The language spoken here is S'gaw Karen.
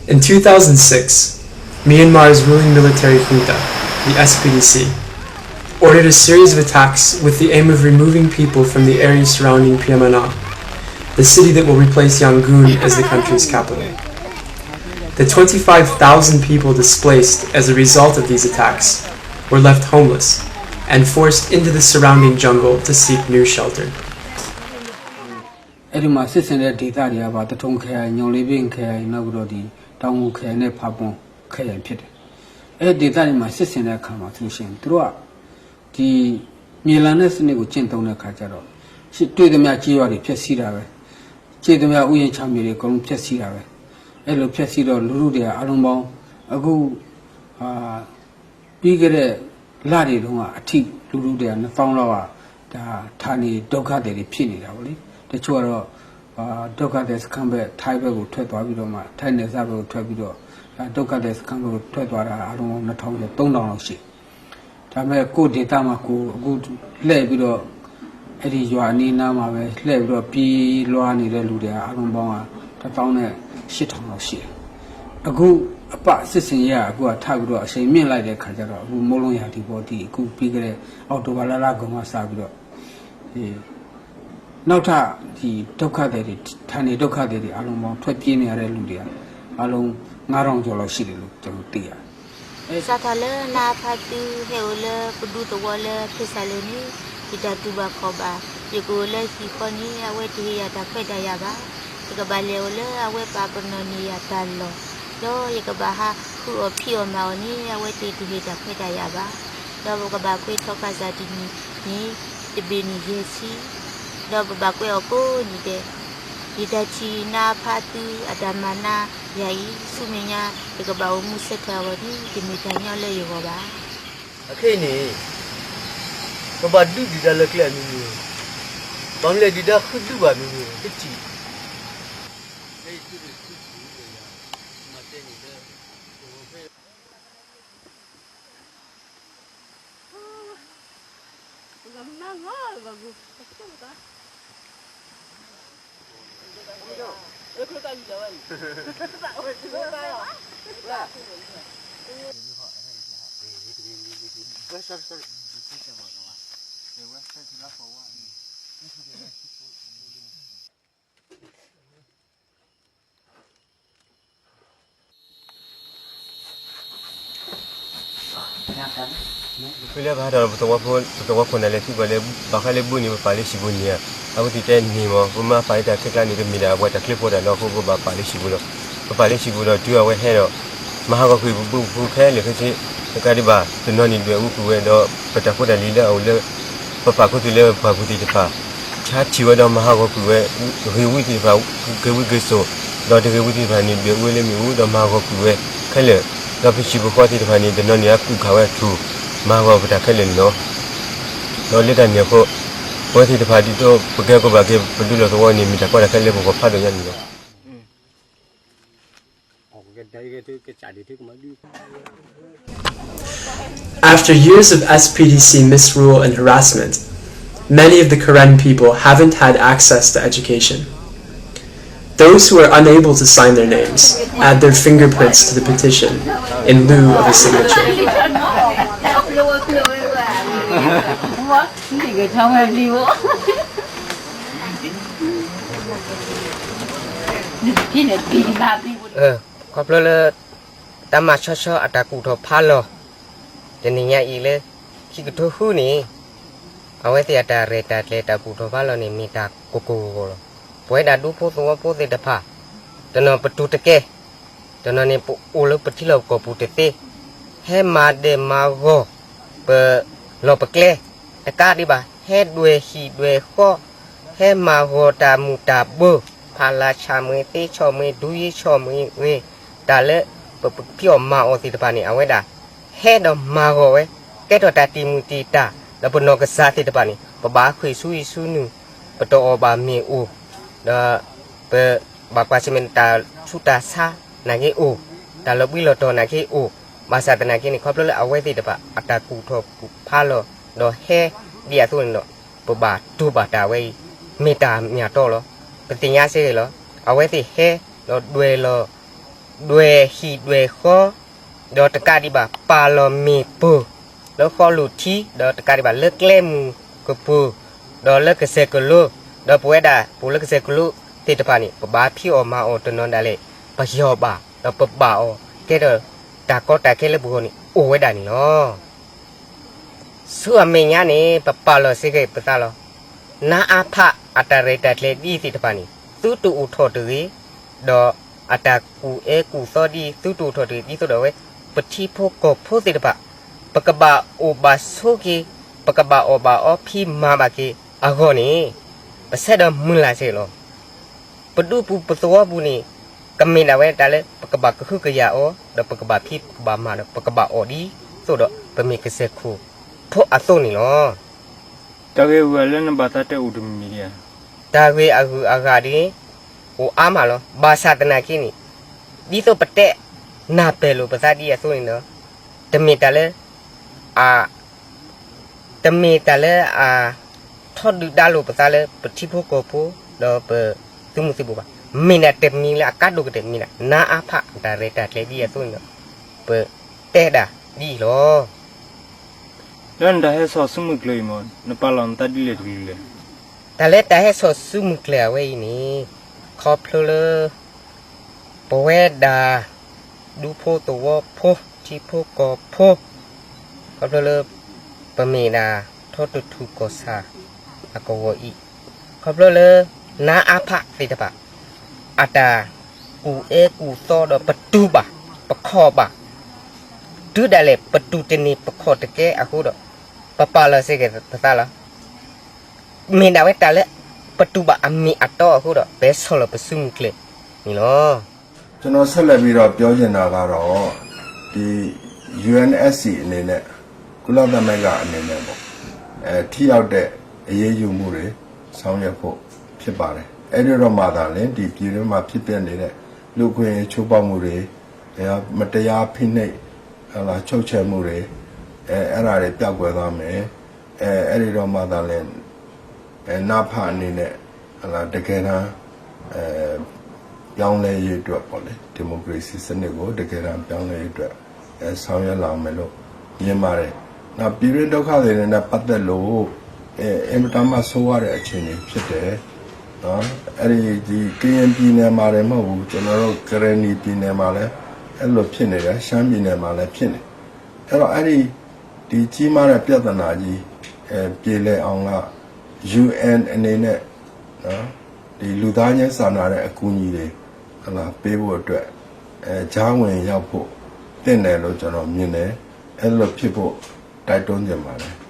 In two thousand six, Myanmar's ruling military junta, the S P D C, ordered a series of attacks with the aim of removing people from the area surrounding Pyamana, the city that will replace Yangon as the country's capital. The twenty-five thousand people displaced as a result of these attacks were left homeless and forced into the surrounding jungle to seek new shelter. အဲဒီမှာစစ်ဆင်တဲ့ဒေသတွေကပါ သထုံခရိုင် ညောင်လေးပင်ခရိုင် နောက်ပြီးတော့ဒီတောင်ငူခရိုင်နဲ့ဖာပွန်ခရိုင်ဖြစ်တယ်။ အဲဒီဒေသတွေမှာစစ်ဆင်တဲ့အခါမှာဆိုလို့ရှိရင်သူတို့ကဒီမြေလှန်တဲ့စနစ်ကိုကျင့်သုံးတဲ့အခါကျတော့တွေ့သမျှကျေးရွာတွေဖျက်ဆီးတာပဲ။ ကျေးသမျှဥယျာဉ်ခြံမြေတွေအကုန်လုံးဖျက်ဆီးတာပဲ။ အဲလိုဖျက်ဆီးတော့လူထုတွေအားလုံးပေါင်းအခုအာ ပြီးခဲ့တဲ့လတွေတုန်းကအထိလူထုတွေကနှစ်သောင်းလောက်ကဒါဌာနေဒုက္ခသည်တွေဖြစ်နေတာပေါ့လေ။ တချို့ကတော့ဒုက္ခသည်စခန်းဘက်ထိုင်းဘက်ကိုထွက်သွားပြီးတော့မှထိုင်းနယ်စပ်ဘက်ကိုထွက်ပြီးတော့ဒုက္ခသည်စခန်းဘက်ကိုထွက်သွားတာအားလုံးပေါင်းနှစ်ထောင်ကျော်သုံးထောင်လောက်ရှိတယ်။ ဒါပေမဲ့ကိုယ့်ဒေသမှာကိုယ်အခုလှည့်ပြီးတော့ အဲဒီရွာအနီးနားမှာပဲလှည့်ပြီးတော့ပြေးလွှားနေတဲ့လူတွေအားလုံးပေါင်းကတစ်သောင်းနဲ့ရှစ်ထောင်လောက်ရှိတယ်။ အခုအပတ်စစ်ဆင်ရေးကအခုကထပ်ပြီးတော့အရှိန်မြင့်လိုက်တဲ့အခါကျတော့အခုမိုးလုံးရာသီပေါ့ဒီအခုပြီးခဲ့တဲ့အောက်တိုဘာလလကုန်ကစပြီးတော့နောက်ထပ်ဒီဒုက္ခသည်တွေဌာနေဒုက္ခသည်တွေအားလုံးပေါင်းထွက်ပြေးနေရတဲ့လူတွေကအားလုံးငါးထောင်ကျော်လောက်ရှိတယ်လို့ကျွန်တော်သိရတယ်။ စးထီၣ်လၢနအါဖးသုဟဲအိၣ်လၢပဒူသဝီလၢဖ့ၣ်စးလိၤန့ၣ် ယတၢ်တူၢ်ဘၣ်ခီၣ်ဘၣ် ယကအိၣ်လၢဟံၣ်ဃီန့ၣ် အဝဲတဟ့ၣ်ယၤတၢ်ခွဲးတၢ်ယာ်ဘၣ်. ယကဘၣ်လဲၤအိၣ်လၢအဝဲပာ်ပနီၣ်န့ၢ်ယၤတၢ်လီၢ် ဒီးယကဘၣ်ဟးဃုအီၣ်ဖံးအီၣ်မၤအီၣ်န့ၣ် အဝဲသ့ၣ်တဟ့ၣ်တၢ်ခွဲးတၢ်ယာ်ဘၣ်. ဒီးပကဘၣ်ကွဲးထီၣ်ကစၢ်တနံၤန့ၣ် တဘ့ၣ်န့ၣ်ယဲၢ်ဆံ ဒီးပဘၣ်ကွဲးအီၤကိးနံၤဒဲး ယတၢ်ထံၣ်နအါဖးသုအတၢ်မၤနးယၤအံၤ ဆူမဲာ်ညါ ယကဘၣ်အိၣ်မူဆၢထၢၣ်အဂီၢ်န့ၣ် တမ့ၢ်တၢ်ညီလၢယဂီၢ်ဘၣ်. အခဲအံၤန့ၣ် ပဘၣ်ဒုးဒုၣ်ဒါလၢကျဲအမျိုးမျိုး, ဘၣ်မနုၤလဲၣ်ဒုၣ်ဒါဃုဒုးဘၣ်မျိုးမျိုး တထံၣ် ဖဲလၢပဟးထီၣ်ပသဝီဖိ ပသဝီခိၣ်နၢ်လဲၤထံၣ်ပှၤလၢ ဘၣ်ဃးလၢဘိန့ၣ် ပပာ်လၢဟံၣ်ပူၤန့ၣ်ဧါ, အဝဲသ့ၣ်တဲန့ၢ်မး ပမ့ၢ်ပာ်လၢတၢ်ခဲကျါန့ၣ် တမ့ၢ်ဒၣ်ပှၤတၢ်ချၢဖိတၢ်လီၤအဃိ ပဘၣ်ပာ်လၢဟံၣ်ပူၤလီၤ. ပပာ်လၢဟံၣ်ပူၤဒီးတုၤအဝဲဟဲဒီး မၤဟးဂီၤကွံာ်ပဘိပဃုခဲလၢာ်ခဲဆ့, တကးဒံးဘၣ် တနီၤန့ၣ်ဒွဲၣ်အူကွံာ်ဝဲဒီး ပတၢ်ဖိတၢ်လံၤလၢအအိၣ်လၢ ပပာ်ခူသူၣ်လၢပှၢ်ပူၤသ့ၣ်တဖၣ် ဆါထံၣ်ဝဲဒီးမၤဟးဂီၤကွံာ်ဝဲ ဂ့ၢ်ဝံသ့ၣ်တဖၣ် ဂ့ၢ်ဝံဂ့ၢ်စိာ်, ဒီးတဂ့ၢ်ဝံသ့ၣ်တဖၣ်န့ၣ် ဒွဲၣ်အူဝဲလၢမ့ၣ်အူဒီးမၤဟးဂီၤကွံာ်ဝဲခဲလၢာ်, ဒီးပဟံၣ်ပဃီသ့ၣ်တဖၣ်န့ၣ် တနီၤန့ၣ်အကူၣ်ခးဝဲအထူၣ်, မၤဟးဂီၤပတၢ်ခဲလၢာ်န့ၣ်လီၤ. ဒီးလၢတၢ်န့ၣ်အဃိ ပဝဲသ့ၣ်တဖၣ်ဒ်သိးပကဲကီဘၣ်က့ၤ ပဒူလီၢ်သဝီန့ၣ် မ့ၢ်တၢ်ကီတၢ်ခဲလၢပဂီၢ်ဖးဒိၣ်ညါန့ၣ်လီၤ. After years of S P D C misrule and harassment, many of the Karen people haven't had access to education. Those who are unable to sign their names add their fingerprints to the petition in lieu of a signature. ခီဖျိလၢ တၢ်မၤဆီဆီအတၢ်ကူၣ်ထီၣ်ဖးလီၤ တနံၤညါအံၤလၢ ခံကထိဃုန့ၣ် အဝဲသ့ၣ်အတၢ်ရဲၣ်တၢ်ကျဲၤတၢ်ကူၣ်ထီၣ်ဖးလီၤန့ၣ် မ့ၢ်တၢ်ကိၢ်ကိၢ်ဂီၤဂီၤလီၤ. ပဝဲဒၣ်ဒူဖိသဝီဖိသ့ၣ်တဖၣ် တနီၤပတူၢ်တကဲ တနီၤန့ၣ်ပအိၣ်လၢပထံလီၢ်ပကီၢ်ပူၤတသ့ ဟဲမၤဒဲးမၤဂီၤ ပလီၢ်ပကျဲ တကးဒံးဘၣ် ဟဲဒွဲၣ်ဟံၣ်ဒွဲၣ်ဃီ ဟဲမၤဂီၤတၢ်မုၢ်တၢ်ဘိ ဖးလၢ်ဆီၣ်မှ့ၤ သ့ဆီၣ်မှ့ၤ ဒူယ့ဆီၣ်မှ့ၤဂ့ၤ တၢ်လၢပဖံးအီၣ်မၤအီၣ်သ့ၣ်တဖၣ်န့ၣ် အဝဲဒၣ် ဟဲဒီးမၤဂီၤဝဲ ကဲထီၣ်တၢ်တံာ်မုၢ်တံာ်တာ် ဒီးပနီၢ်ကစၢ်သ့ၣ်တဖၣ်န့ၣ် ပဘၣ်ခွံၣ်ဆူယံၤဆူနုၢ် ပတအီၣ်ဘၣ်မ့ၢ်အိၣ် ဒီးပဘၣ်ကွၢ်ဆၢၣ်မဲာ်တၢ်ဆူးတၢ်ဆါနာ်က့အိၣ် တၢ်လီၤဘှံးလီၤတီၤနာ်က့အိၣ် ဘၣ်ဆၣ်သနာ်က့န့ၣ် ခီဖျိလၢအဝဲသ့ၣ်တဖၣ် အတၢ်ကူၣ်ထီၣ်ဖးလီၤ ဒီးဟဲဒ်အသိးန့ၣ်ဒီး ပဘၣ်တူၢ်ဘၣ်တၢ်ဝဲအံၤ မ့ၢ်တၢ်မ့ၢ်အတီလီၤ. ပသ့ၣ်ညါစ့ၢ်ကီးလီၤ. အဝဲသ့ၣ်ဟဲဒီးဒွဲၣ်လီၤ ဒွဲၣ်ဟံၣ်ဒွဲၣ်ဃီ, ဒီးတကးဒံးဘၣ် ပာ်လီၤမ့ၣ်ပိၢ်လၢဃီလိာ်ထံ, ဒီးတကးဒံးဘၣ်လၢကျဲမုၢ်ကပူၤ, ဒီးလၢကစၢၢ်ကလိ, ဒီးပဝဲဒၣ်ပအိၣ်လၢကစၢၢ်ကလိသ့ၣ်တဖၣ်န့ၣ် ပဘၣ်ဖံးအီၣ်မၤအီၣ်တနီၤဒၣ်လဲာ် ပယီၢ်ဘၣ်, ဒီးပဘၣ်အီၤကဲထီၣ်တၢ်ကီတၢ်ခဲလၢပဂီၢ်န့ၣ် အိၣ်ဝဲဒၣ်န့ၣ်လီၤ. ဆူအမဲာ်ညါန့ၣ် ပပာ်လီၤစ့ၢ်ကီးပသးလီၤ. နအဖ အတၢ်ရဲၣ်တၢ်ကျဲၤဒ်သ့ၣ်တဖၣ်န့ၣ် သုတအိၣ်ထီၣ်တဂ့ၤ, ဒီးအတၢ်ကူၣ်အၢကူၣ်သီဒ်သုတအိၣ်ထီၣ်တဂ့ၤ ဒ်သိးဒီးအဝဲ ပထံဖိကီၢ်ဖိသ့ၣ်တဖၣ် ပကဘၣ်အိၣ်ဘၣ်ဆိးက့ၤ, ပကဘၣ်အီၣ်ဘၣ်အီဖံးမၤဘၣ်က့ၤအဂီၢ်န့ၣ် ပဆဲးဒီးမုၢ်လၢ်စ့ၢ်ကီးလီၤ. ပဒူပူၤပသဝီပူၤန့ၣ် ကမ့ၢ်ဒၣ်ဝဲတၢ်လၢ ပကဘၣ်ကဟုကယာ်အီၤ, ဒီးပကဘၣ်ဖံးပကဘၣ်မၤဒီး ပကဘၣ်အီၣ်ဒ်သိးဒီး ပမ့ၢ်ကစၢၢ်ခိၣ်ဖိအသိးန့ၣ်လီၤ. တၢ်ဂ့ၢ်အဂုၤအဂၤလၢနဘၣ်သးတဲအိၣ်တမံၤမံၤဧါ. တၢ်ဂ့ၢ်အဂုၤအဂၤဒ်န့ၣ် အိၣ်အါမးလီၤ. ဘၣ်ဆၣ်သနာ်က့န့ၣ် ဒ်သိးပတဲနၢ်ပၢၢ်လိာ်ပသးဒ်အသိးန့ၣ်ဒီး တမ့ၢ်တၢ်လၢ အ တမ့ၢ်တၢ်လၢအ ထီဒုၣ်ဒါလိာ်ပသးလၢပထံဖိကီၢ်ဖိ ဒီးပသုးမုၢ်သံၣ်ဘိဘၣ်. မ့ၢ်ဒၣ်တမံၤလၢအကါဒိၣ်ကတၢၢ် မ့ၢ်ဒၣ် နအဖ တၢ်ရဲၣ်တၢ်ကျဲၤဒ်အသိးန့ၣ်ဒီး ပတဲဒၣ်ဒ်အံၤလီၤ. လၢနတၢ်ဟဲစိာ်စုမုၢ်ကျၢၤအံၤမ့ၢ် နပာ်လီၤနသးဒ်လဲၣ်တကလုာ်လဲၣ်. တၢ်လၢတၢ်ဟဲစိာ်စုမုၢ်ကျၢၤအဝဲအံၤန့ၣ် ခီဖျိလၢ ပဝဲဒၣ် ဒူဖိသဝီဖိ ထံဖိကီၢ်ဖိ ခီဖျိလၢ ပမ့ၢ်ဒၣ် ထီတထူၣ်ကီၢ်ဆၣ်အကဝီၤအံၤ ခီဖျိလၢ နအဖ သ့ၣ်တဖၣ် အတၢ်ကူၣ်အၢကူၣ်သီဒီးပတူၢ်ဘၣ် ပခီၣ်ဘၣ် တုၤဒၣ်လဲာ် ပတူၢ်တန့ၢ်ပခီၣ်တကဲအဃိဒီး ပပာ်လီၤစ့ၢ်ကီးပသးလီၤ. မ့ၢ်ဒၣ်ဝဲတၢ်လၢ ပတူၢ်ဘၣ်အမ့ၢ်အတီအဃိဒီး ပဟဲစိာ်လီၤပစုမုၢ်ကျၢၤန့ၣ်လီၤ. ကျွန်တော်ဆက်လက်ပြီးတော့ပြောချင်တာကတော့ ဒီ ယူအန်အက်ဖ်စီ အနေနဲ့ ကုလသမဂ္ဂအနေနဲ့ပေါ့ အဲ ထိရောက်တဲ့အရေးယူမှုတွေ ဆောင်ရွက်ဖို့ဖြစ်ပါတယ်။ အဲဒီတော့မှသာလျှင် ဒီပြည်တွင်းမှာဖြစ်ပျက်နေတဲ့ လူ့အခွင့်အရေးချိုးဖောက်မှုတွေ မတရားဖိနှိပ် ချုပ်ချယ်မှုတွေ အဲ အဲဒါတွေပျောက်ကွယ်သွားမယ်။ အဲ အဲဒီတော့မှသာလျှင် အဲ နအဖ အနေနဲ့ တကယ်တမ်း အဲ ပြောင်းလဲရေးအတွက်ပေါ့လေ ဒီမိုကရေစီစနစ်ကို တကယ်တမ်းပြောင်းလဲရေးအတွက် အဲ ဆောင်ရွက်လာမယ်လို့မြင်ပါတယ်။ နောက် ပြည်တွင်းဒုက္ခသည်တွေနဲ့ပတ်သက်လို့ အဲ အင်မတန်မှဆိုးဝါးတဲ့အခြေအနေဖြစ်တယ်။ နော် အဲ့ဒီဒီကရင်ပြည်နယ်မှာတင်မဟုတ်ဘူး ကျွန်တော်တို့ကရင်နီပြည်နယ်မှာလည်းအဲ့လိုဖြစ်နေတယ် ရှမ်းပြည်နယ်မှာလည်းဖြစ်နေ အဲ့တော့အဲ့ဒီဒီကြီးမားတဲ့ပြဿနာကြီးအဲပြေလည်အောင်က ယူအန် အနေနဲ့နော်ဒီလူသားချင်းစာနာတဲ့အကူအညီတွေဟလာပေးဖို့အတွက်အဲကြားဝင်ရောက်ဖို့သင့်တယ်လို့ကျွန်တော်မြင်တယ်အဲ့လိုဖြစ်ဖို့တိုက်တွန်းချင်ပါတယ်